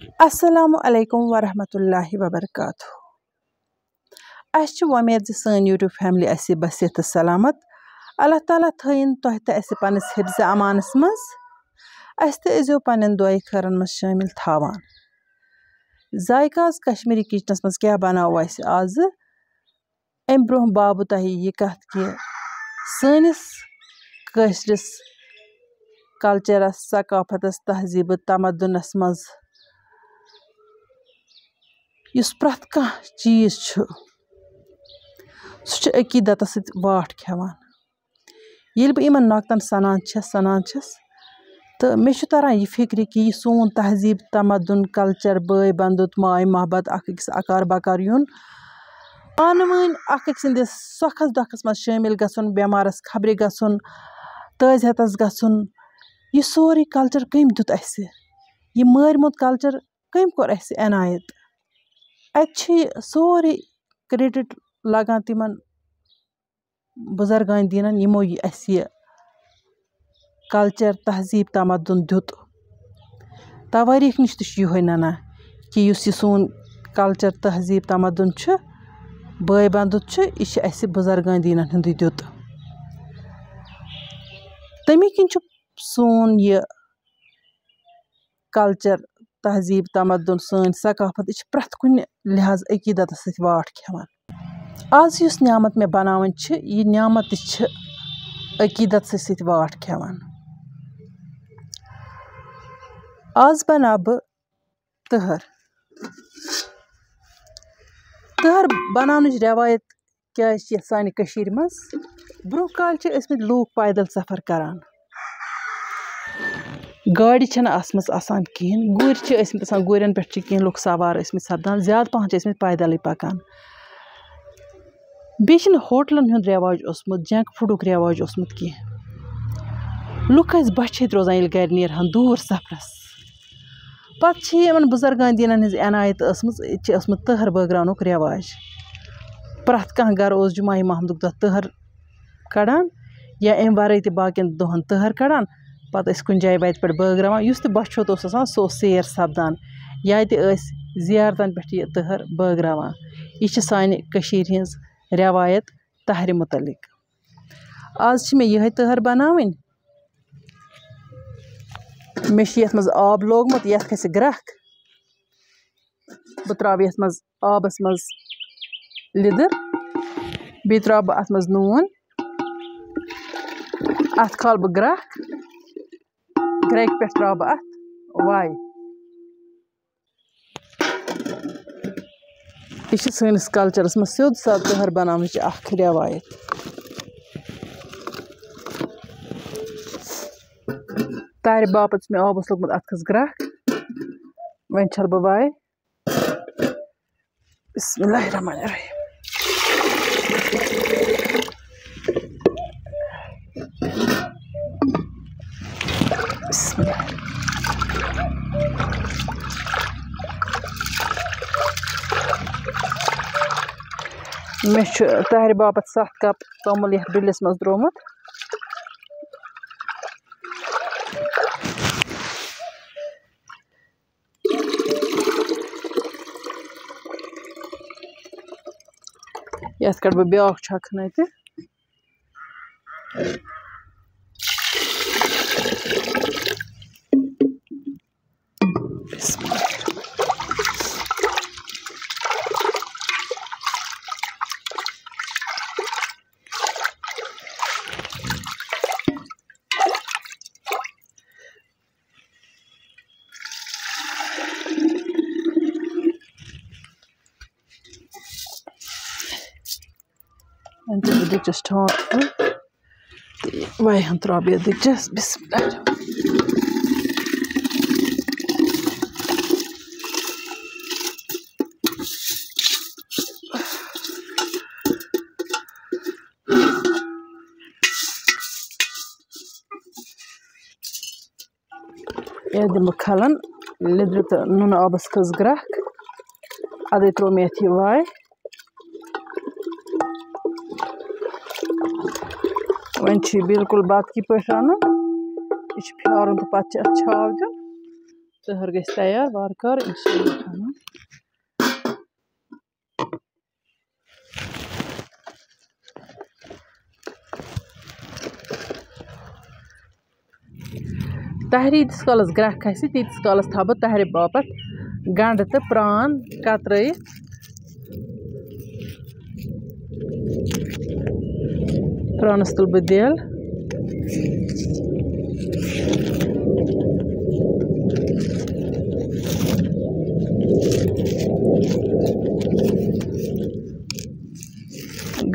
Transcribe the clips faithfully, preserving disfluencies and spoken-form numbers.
السلام علیکم ورحمۃ اللہ وبرکاتہ۔ اَسہِ چھِ وۄمید زِ سٲنۍ YouTube family آسہِ بصحت تہٕ سلامت۔ اللہ تعالیٰ تھٲیِن تۄہہِ تہٕ اَسہِ پنٛنِس حفظِ امانَس منٛز۔ اَسہِ تہِ ٲسۍزیو پنٛنٮ۪ن دُعایہِ خٲرَن منٛز شٲمِل تھاوان۔ ذائقہ آز کشمیٖری کِچنَس منٛز کیٛاہ بَناوو اَسہِ آزٕ؟ اَمہِ برٛونٛہہ باوٕ بہٕ تۄہہِ یہِ کَتھ کہِ سٲنِس کٲشرِس کلچرَس، ثقافتَس، تہذیٖبہٕ تمدُنَس منٛز یُس پرٛٮ۪تھ کانٛہہ چیٖز چھُ، سُہ چھُ عقیٖدتَس سۭتۍ واٹھ کھٮ۪وان۔ ییٚلہِ بہٕ یِمَن نۄکتَن سَنان چھَس، سَنان چھَس، تہٕ مےٚ چھُ تَران یہِ فِکرِ کہِ یہِ سون تہذیٖب، تمدُن، کلچر، بٲے بنٛدُت، ماے محبت، اَکھ أکِس اَکار بَکار یُن، پانہٕ ؤنۍ اَکھ أکۍ سٕنٛدِس سۄکھَس دۄکھَس منٛز شٲمِل گژھُن، بٮ۪مارَس خبرِ گژھُن، تٲزیَتَس گژھُن، یہِ سورُے کلچر کٔمۍ دیُت اَسہِ؟ یہِ مٲرۍ موٚت کلچر کٔمۍ کوٚر اَسہِ عنایت؟ اَتہِ چھُ یہِ سورُے credit لگان تِمن بُزرگان دیٖنن، یِمو یہِ اَسہِ یہِ کلچر، تہذیٖب، تمدُن دیُت۔ توٲریٖخ نِش تہِ چھُ یِہوٚے نَنان کہِ یُس یہِ سون کلچر، تہذیٖب، تمدُن چھُ، بٲے بنٛدُت چھُ، یہِ چھُ اَسہِ بُزرگان دیٖنن ہُنٛدُے دیُت۔ تَمی کِنۍ چھُ سون یہِ کلچر، تہذیٖب، تمدُن، سٲنۍ ثقافت، یہِ چھِ پرٛٮ۪تھ کُنہِ لحاظ عقیٖدتس سۭتۍ واٹھ کھٮ۪وان۔ آز یُس نعمت مےٚ بناوٕنۍ چھِ، یہِ نعمت تہِ چھِ عقیٖدتسٕے سۭتۍ واٹھ کھٮ۪وان۔ آز بناو بہٕ تٔہَر۔ تٔہَر بناونٕچ رٮ۪وایت کیٛازِ چھِ یَتھ سانہِ کٔشیٖرِ منٛز؟ برٛونٛہہ کالہِ چھِ ٲسمٕتۍ لوٗکھ پیدل سفر کران، گاڑِ چھَنہٕ آسمَژ آسان کِہیٖنۍ، گُرۍ چھِ ٲسمٕتۍ آسان، گُرٮ۪ن پٮ۪ٹھ چھِ کینٛہہ لُکھ سوار ٲسمٕتۍ سپدان، زیادٕ پَہَن چھِ ٲسمٕتۍ پیدلٕے پَکان۔ بیٚیہِ چھِنہٕ ہوٹلَن ہُنٛد رٮ۪واج اوسمُت، جنٛک فُڈُک رٮ۪واج اوسمُت کینٛہہ۔ لُکھ ٲسۍ بۄچھِ ہیٚتۍ روزان، ییٚلہِ گَرِ نیرہَن دوٗر سفرَس۔ پَتہٕ چھِ یِمَن بُزرگان دیٖنَن ہٕنٛز عنایت ٲسمٕژ، ییٚتہِ چھِ ٲسمٕژ تٔہَر بٲگراونُک رٮ۪واج۔ پرٛٮ۪تھ کانٛہہ گَرٕ اوس جمعہ محمدُک دۄہ تٔہَر کَڑان یا اَمہِ وَرٲے تہِ باقیَن دۄہَن تٔہَر کَڑان۔ پَتہٕ ٲسۍ کُنہِ جایہِ وَتہِ پٮ۪ٹھ بٲگراوان، یُس تہِ بۄچھِ ہوٚت اوس آسان، سُہ اوس سیر سَپدان۔ یا تہِ ٲسۍ زیارتَن پٮ۪ٹھ یہِ تٔہَر بٲگراوان۔ یہِ چھِ سانہِ کٔشیٖرِ ہِنٛز رٮ۪وایت تَہرِ مُتعلِق۔ آز چھِ مےٚ یِہوٚے تٔہَر بَناوٕنۍ۔ مےٚ چھِ یَتھ منٛز آب لوگمُت، یَتھ کھَسہِ گرٛٮ۪کھ۔ بہٕ ترٛاوٕ یَتھ منٛز آبَس منٛز لیٚدٕر، بیٚیہِ ترٛاوٕ بہٕ اَتھ منٛز نوٗن، اَتھ کھالہٕ بہٕ گرٛٮ۪کھ، گرٛٮ۪کہِ پٮ۪ٹھ ترٛاوٕ بہٕ اَتھ واے۔ یہِ چھِ سٲنِس کلچرس منٛز سیوٚد سادٕ تٔہَر بناونٕچ اکھ رٮ۪وایت۔ تارِ باپتھ چھُ مےٚ آبَس لوٚگمُت اَتھ کھٔژ گرٛٮ۪کھ۔ وۄنۍ چھَلہٕ بہٕ وارِ۔ بسم اللہ الرحمن الرحیم۔ بسم اللہ۔ مےٚ چھُ تَہرِ باپتھ ستھ کپ توٚمُل یَتھ ڈُلِس منٛز ترٛوومُت۔ یَتھ کَڑٕ بہٕ بیٛاکھ چھَکھ نَتہِ۔ وۄنۍ دِمہٕ بہٕ دیٖگچَس ٹھانٛڈ کھیوٚن تہٕ وَیہِ ہَن ترٛاوٕ بہٕ یَتھ دیٖگچَس۔ بسم اللہ الرحمن الرحیم۔ یَتھ دِمہٕ بہٕ کھَلَن، لیٚدرِ تہٕ نُنہٕ آبَس کھٔژ گرٛٮ۪کھ۔ اَدَے ترٛوو مےٚ یَتھ یہِ واے۔ وۄنۍ چھُ یہِ بِلکُل بَتہٕ کہِ پٲٹھۍ رَنُن۔ یہِ چھُ پھیٛارُن تہٕ پَتہٕ چھُ اَتھ چھاو دیُن۔ تٔہَر گژھِ تیار وارٕ کارٕ، اِنشاء اللہ الرحمن۔ تَہرِ ییٖتِس کالَس گرٛٮ۪کھ کھسہِ، تیٖتِس کالَس تھاوٕ بہٕ تَہرِ باپَتھ گَنٛڈٕ تہٕ پرٛان کَترٲیِتھ۔ پرٛانَس تُلہٕ بہٕ دٮ۪ل۔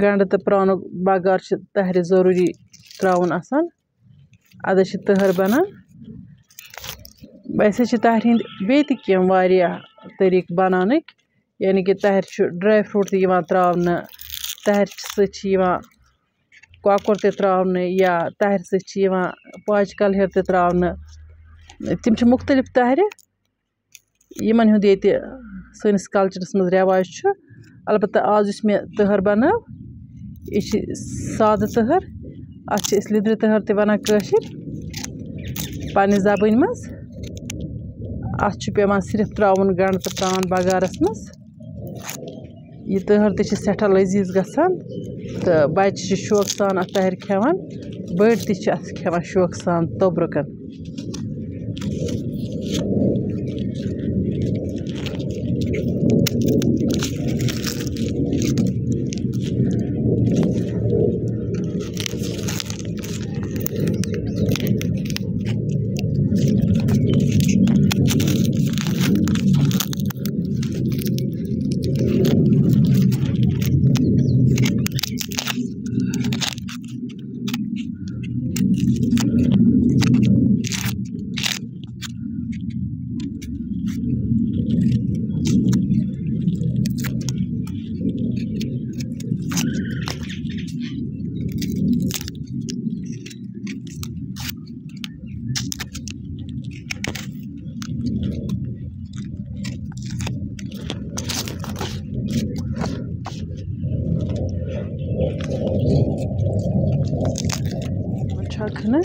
گَنٛڈٕ تہٕ پرٛانُک بَغار چھِ تَہرِ ضروٗری ترٛاوُن آسان۔ اَدٕ چھِ تٔہَر بَنان۔ ویسے چھِ تَہرِ ہِنٛدۍ بیٚیہِ تہِ کینٛہہ واریاہ طریٖقہٕ بَناونٕکۍ، یعنی کہِ تَہرِ چھُ ڈرٛاے فرٛوٗٹ تہِ یِوان ترٛاونہٕ، تَہرِ سۭتۍ چھِ یِوان کۄکُر تہِ ترٛاونہٕ، یا تَہرِ سۭتۍ چھِ یِوان پاچہِ کَلہٕ ہیٚر تہِ ترٛاونہٕ۔ تِم چھِ مُختٔلِف تَہرِ، یِمَن ہُنٛد ییٚتہِ سٲنِس کَلچَرَس منٛز رٮ۪واج چھُ۔ البتہ آز یُس مےٚ تٔہَر بَنٲو، یہِ چھِ سادٕ تٔہَر، اَتھ چھِ أسۍ لیٚدرِ تٔہَر تہِ وَنان کٲشِرۍ پنٛنہِ زبٲنۍ منٛز۔ اَتھ چھُ پٮ۪وان صرف ترٛاوُن گَنٛڈٕ تہٕ پرٛان بَغارَس منٛز۔ یہِ تٔہَر تہِ چھِ سٮ۪ٹھاہ لٔزیٖز گژھان، تہٕ بَچہِ چھِ شوقہٕ سان اَتھ تَہَرِ کھٮ۪وان، بٔڑۍ تہِ چھِ اَتھ کھٮ۪وان شوقہٕ سان توٚبرُکَن۔ چھکھ نہٕ۔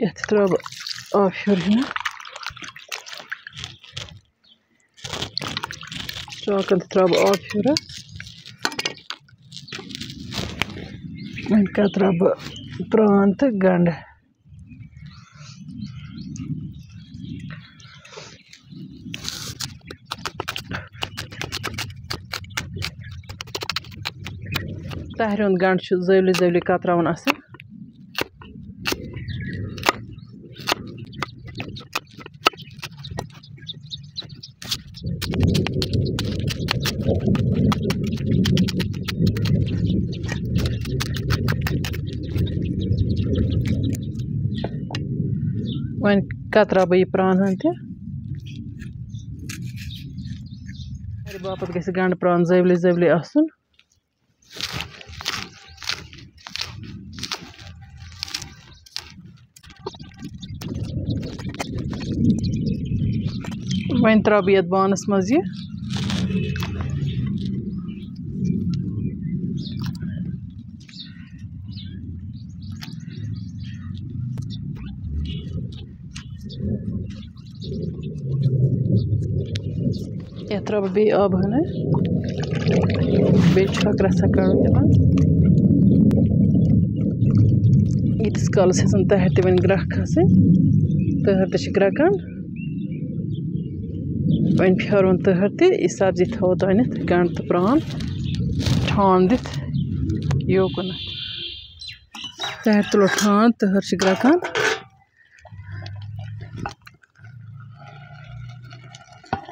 یَتھ ترٛاوٕ بہٕ آب پھیُر ہنا۔ چاکَن تہِ ترٛاوٕ بہٕ آب پھیُرا۔ وۄنۍ کَتراوٕ بہٕ پرٛان تہٕ گَنٛڈٕ۔ تَہرِ ہُنٛد گَنٛڈٕ چھُ زٲولہِ زٲولہِ کَتراوُن اَصٕل۔ وۄنۍ کتراو بہٕ یہِ پرٛان ہن تہِ۔ اَمہِ باپتھ گژھِ گنٛڈٕ پرٛان زٲولہِ زٲولہِ آسُن۔ وۄنۍ ترٛاوٕ بہٕ یَتھ بانَس منٛز یہِ۔ یَتھ ترٛاوٕ بہٕ بیٚیہِ آبہٕ ہنا، بیٚیہِ چھُ اَکھ رَژھا کَڑُن یِمَن۔ ییٖتِس کالَس ہیٚژٕن تَہَر تہِ وۄنۍ گرٛٮ۪کھ کھَسٕنۍ، تَہَر تہِ چھِ گرٛٮ۪کان۔ وۄنۍ پھیرون تَہَر تہِ، یہِ سبزی تھاوو تانٮ۪تھ گنٛڈٕ تہٕ پرٛان ٹھانٛڈ دِتھ یوکُنَتھ۔ تَہَر تُلو ٹھانٛڈ، تَہَر چھِ گرٛٮ۪کان۔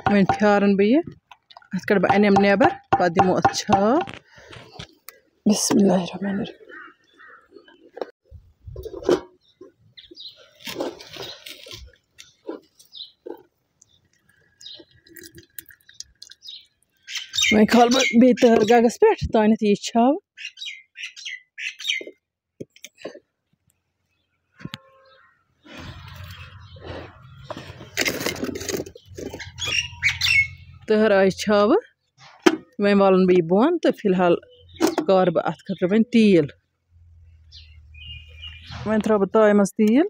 وۄنۍ پھیارن بہٕ یہِ، اَتھ کَڑٕ بہٕ اَنٮ۪م نٮ۪بر، پَتہٕ دِمو اَتھ چھاو۔ بسم اللہ الرحمن الرحیم۔ وۄنۍ کھالہٕ بہٕ بیٚیہِ تٔہَر گَگَس پٮ۪ٹھ، تانٮ۪تھ یہِ چھاو۔ تٔہَر آیہِ چھاوٕ۔ تہٕ وۄنۍ والَن بہٕ یہِ بۄن تہٕ فی الحال کارٕ بہٕ اَتھ خٲطرٕ وۄنۍ تیٖل۔ وۄنۍ ترٛاوٕ بہٕ تایہِ منٛز تیٖل۔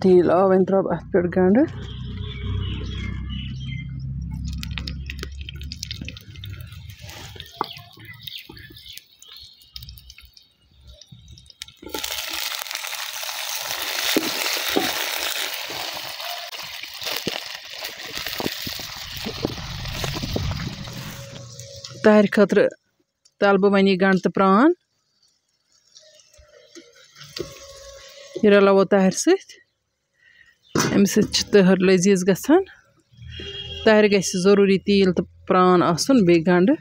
تیٖل آو، وۄنۍ ترٛاوٕ بہٕ اَتھ پٮ۪ٹھ گَنٛڈٕ۔ تَہَرِ خٲطرٕ تَلہٕ بہٕ وۄنۍ یہِ گَنٛڈٕ تہٕ پرٛان۔ یہِ رَلاوو تَہَرِ سۭتۍ۔ اَمہِ سۭتۍ چھِ تٔہَر لٔزیٖز گژھان۔ تَہَرِ گژھِ ضروٗری تیٖل تہٕ پرٛان آسُن، بیٚیہِ گَنٛڈٕ۔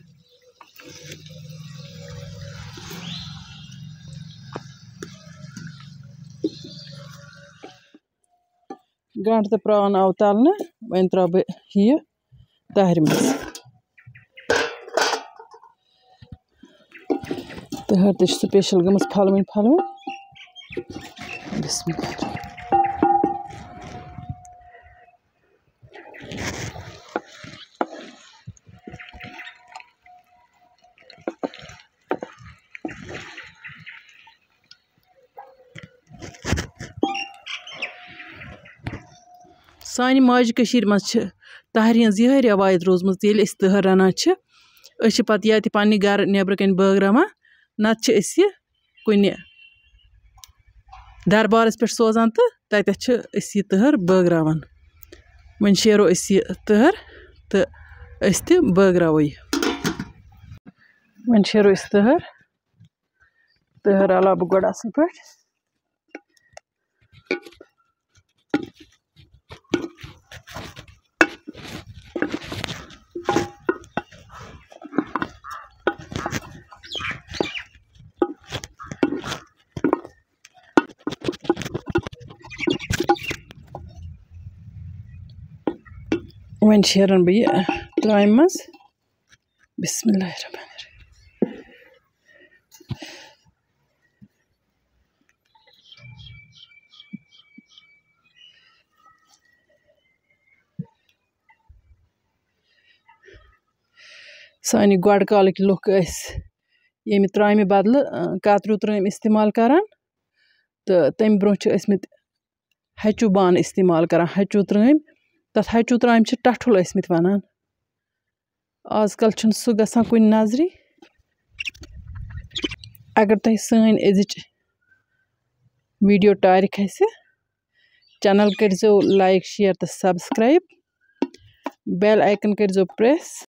گَنٛڈٕ تہٕ پرٛان آو تَلنہٕ، وۄنۍ ترٛاوٕ بہٕ یہِ تَہَرِ منٛز۔ تٔہَر تہِ چھِ special گٔمٕژ پھَلوٕنۍ پھَلوٕنۍ۔ بسم اللہ۔ سانہِ ماجہِ کٔشیٖرِ منٛز چھِ تَہَرِ ہٕنٛز یِہوٚے رٮ۪وایت روٗزمٕژ، ییٚلہِ أسۍ تٔہَر رَنان چھِ، أسۍ چھِ پَتہٕ یا تہِ پنٛنہِ گَرٕ نٮ۪برٕ کَنۍ بٲگراوان، نَتہٕ چھِ أسۍ یہِ کُنہِ دربارَس پٮ۪ٹھ سوزان تہٕ تَتٮ۪تھ چھِ أسۍ یہِ تٔہَر بٲگراوان۔ وۄنۍ شیرو أسۍ یہِ تٔہَر تہٕ أسۍ تہِ بٲگراوو یہِ۔ وۄنۍ شیرو أسۍ تٔہَر۔ تٔہَر رَلاو بہٕ گۄڈٕ اَصٕل پٲٹھۍ۔ وۄنۍ شیرَن بہٕ یہِ ترٛامہِ منٛز۔ بسم اللہ الرحمن الرحیم۔ سانہِ گۄڈٕ کالٕکۍ لُکھ ٲسۍ ییٚمہِ ترٛامہِ بدلہٕ، اَ، کَتریوٗ ترٛامہِ استعمال کران، تہٕ تَمہِ برٛونٛہہ چھِ ٲسمٕتۍ ہَچوٗ بانہٕ استعمال کران، ہَچوٗ ترٛامہِ۔ تَتھ ہَچوٗ ترٛامہِ چھِ ٹَٹھُل ٲسمٕتۍ وَنان۔ آز کل چھُنہٕ سُہ گژھان کُنہِ نظرِ۔ اگر تۄہہِ سٲنۍ أزِچ video ٹارِ کھسہِ، channel کٔرۍزیو like، share تہٕ subscribe۔ Bell icon کٔرۍزیو press۔